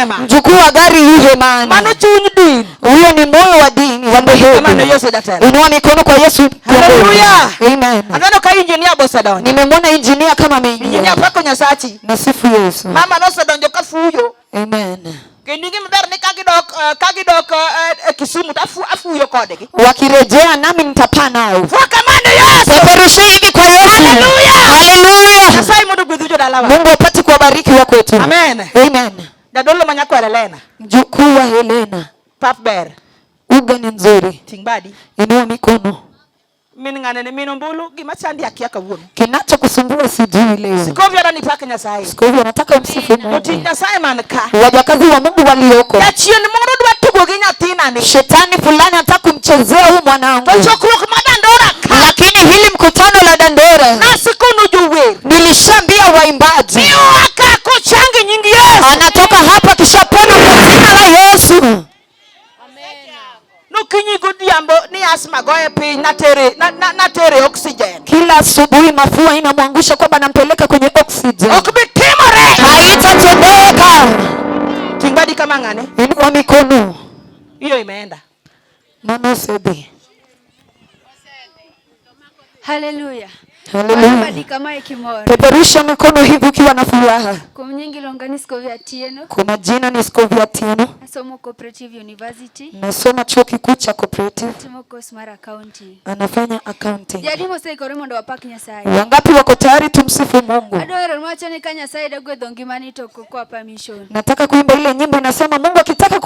hema. Mjukuu wa gari yu hemani. Mano chuny din. Huyo ni moyo wa dini wa Kamano dhehebu. Yesu jatelo. Inua mikono kwa Yesu kiongozi. Hallelujah. Amen. Aneno ka injinia bosedonjo. Nimemwona injinia kama Injinia, ameingia. pako Nyasachi. Nasifu Yesu. Mama nosedonjo ka fuyo. Amen. Kendo ing'e maber ni ka gidok e Kisumu to afuyo kodgi. Wakirejea nami nitapaa nao. Fwa kamano Yesu. Peperushi hivi kwa Yesu. Hallelujah. Haleluya. Nyasaye mondo ogwedhu jodalawa. Mungu apate kuwabariki wa kwetu. Amen. Amen. Jadolo ma nyakwar Helena. Mjukuu wa Helena. Pap ber. Uga ni nzuri. Ting' badi. Inua mikono. Min ng'ane ni min ombulu gima chandi akia kawuono. Kinachokusumbua sijui leo. Sikovyo adwa ni pak Nyasaye. Siku hiyo nataka umsifu Jotich Mungu. Nyasaye man ka. Wajakazi wa Mungu walioko. Jachien moro dwa tugo gi nyathina ni. Shetani fulani anataka kumchezea huyu mwanangu. To chokruok ma Dandora ka. Lakini hili mkutano la Dandora Nasikono jower. nilishaambia waimbaji. Ni oa ka kochangi nying Yesu. Anatoka hapa kishapona kwa jina la Yesu. Nokinyi godhiambo ni asthma goye piny natere oxygen. Kila asubuhi mafua inamwangusha kwamba nampeleka kwenye oxygen. Ok bi timore. Haitatendeka. Ting' badi kama ng'ane. Inua mikono. Hiyo imeenda. Mama Sebi. Haleluya. Haleluya. Badi kama ikimor. Peperusha mikono hivi ukiwa na furaha. Kuom nying iluonga ni Scovia Atieno. Kwa majina ni Scovia Atieno. Asomo Cooperative University. Nasoma chuo kikuu cha Cooperative. Timo course mar accounting. Anafanya accounting. Jadi moseikore mondo wapak Nyasaye. Wangapi wako tayari tumsifu Mungu? Adwaro wacho ni ka Nyasaye dwa gwedho ngimani to ok okwa permission. Nataka kuimba ile nyimbo inasema Mungu akitaka.